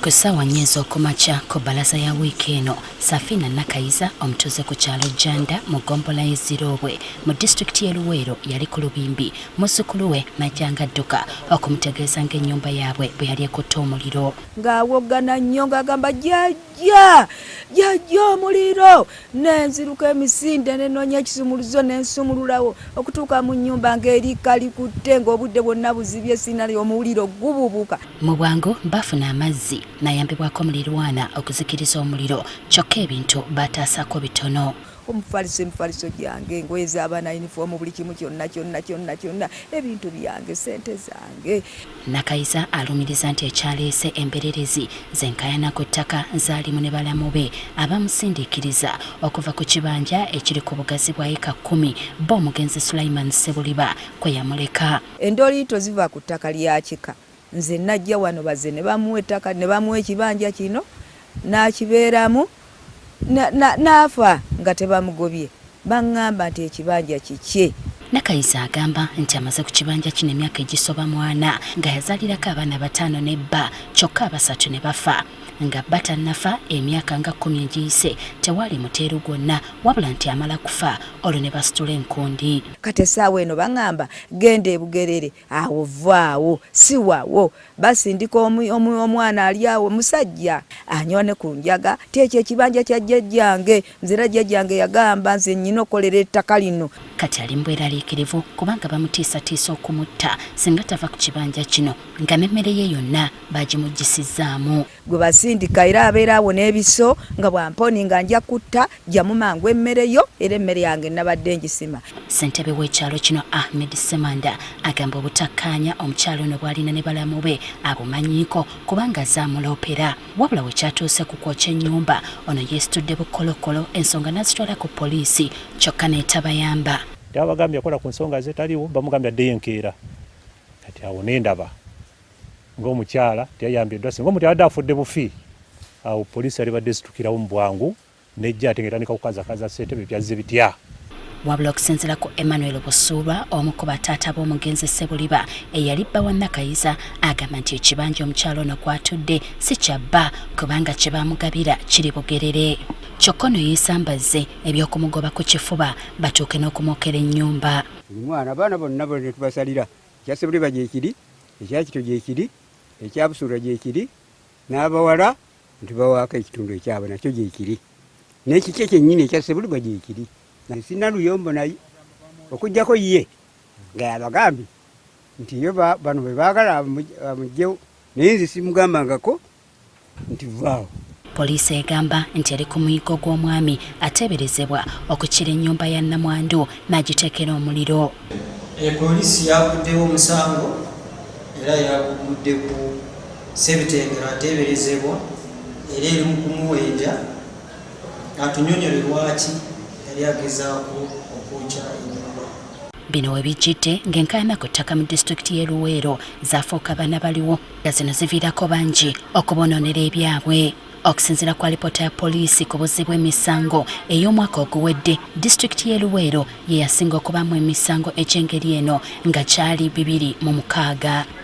Ku ssaawa nnya ez'okumakya ku bbalaza ya wiiki eno, Safina Nakayiza omutuuze ku kyalo Janda mu ggombolola y'e Ziroobwe mu disitulikiti y'e Luweero yali ku lubimbi muzzukulu we n'ajja ng'adduka okumutegeeza ng'ennyumba yaabwe bwe yali ekutte omuliro. Ng'awoggana nnyo ng'agamba jjajja, jjajja omuliro! Ne nziruka emisinde ne nnoonya ekisumuluzo ne nsumululawo okutuuka mu nnyumba ng'erikka likutte ng'obudde bwonna buzibye sirina omuliro gububuka. Mu bwangu baafuna amazzi n'ayambibwako mulirwana okuzikiriza omuliro kyokka ebintu baataasako bitono. Omufaliso emifaliso gyange, engoye z'abaana, yunifoomu, buli kimu kyonna kyonna kyonna kyonna, ebintu byange, ssente zange. Nakayiza alumiriza nti ekyaleese embererezi ze nkaayana ku ttaka zaalimu ne balamu be abamusindiikiriza okuva ku kibanja ekiri ku bugazi bwa yika kkumi bba omugenzi Sulaiman Ssebuliba kwe yamuleka. Endoliito ziva ku ttaka lya kika. Nze najja wano baze ne bamuwa ettaka ne bamuwa ekibanja kino n'akibeeramu n'afa nga tebamugobye. Bang'amba nti ekibanja kikye. Nakayiza agamba nti amaze ku kibanja kino emyaka egisoba mu ana nga yazaalirako abaana bataano ne bba kyokka abasatu ne bafa. Nga bba tannafa emyaka nga kkumi egiyise tewaali muteeru gwonna wabula nti amala kufa olwo ne basitula enkundi. Kati essaawa eno bang'amba genda e Bugerere awo vvaawo si wawo. Basindika omwana ali awo musajja anywa ne ku njaga ti ekyo ekibanja kya jjajjange nze era jjajjange yagamba nze nnyina okukolera ettaka lino. Kati ali mu bweraliikirivu kubanga bamutiisatiisa okumutta singa tava ku kibanja kino nga n'emmere ye yonna baagimuggyisizzaamu. Gwe basindika era abeera awo n'ebiso nga bw'amponi nga nja kutta, ggyamu mangu emmere yo era emmere yange nabadde ngisima. Ssentebe w'ekyalo kino Ahmed Ssemanda agamba obutakkaanya omukyala ono bw'alina ne balamu be abumanyiiko kubanga azze amuloopera. Wabula we kyatuuse ku kwokya ennyumba ono yeesitudde bukolokolo ensonga n'azitwala ku poliisi kyokka n'etabayamba. Yabagambye akola ku nsonga ze taliiwo, bamugambye addeyo enkeera. Kati awo ne ndaba ng'omukyala teyayambiddwa singa omuntu yabadde afudde bufi awo poliisi yalibadde esitukirawo mu bwangu nejja ate ng'etandika kukazakaza ssentebe byazze bitya. Wabula okusinziira ku Emmanuel Busuulwa omu ku bataata b'omugenzi Ssebuliba eyali bba wa Nakayiza agamba nti ekibanja omukyala ono kw'atudde si kya bba kubanga kye baamugabira kiri Bugerere. Kyokka ono yeesambazze eby'okumugoba ku kifuba batuuke n'okumwokera ennyumba. Buli mwana abaana bonna bonna tubasalira Ekya Ssebuliba gyekiri, ekya Kito gyekiri, ekya Busuulwa gyekiri, n'abawala ntubawaako ekitundu ekyabwe nakyo gyekiri, n'ekikye kyennyini ekya Ssebuliba gyekiri. Sirina luyombo naye okuggyako ye nga yabagambye nti yo bano be baagala amuggyewo, naye nze simugambangako nti vaawo. Poliisi egamba nti eri ku muyiggo gw'omwami ateeberezebwa okukira ennyumba ya nnamwandu n'agiteekera omuliro. Poliisi yaguddewo omusango era yagugudde ku Ssebitengero ateeberezebwa era eri mu kumuwenja atunyonyole lwaki yali agezaako okwokya ennyumba. Bino we bijjidde ng'enkaayana ku ttaka mu disitulikiti y'e Luweero zaafuuka banabaliwo nga zino ziviirako bangi okubonoonera ebyabwe. Okusinziira ku alipoota ya poliisi ku buzzi bw'emisango ey'omwaka oguwedde, disitulikiti y'e Luweero ye yasinga okubaamu emisango egy'engeri eno nga kyali 26.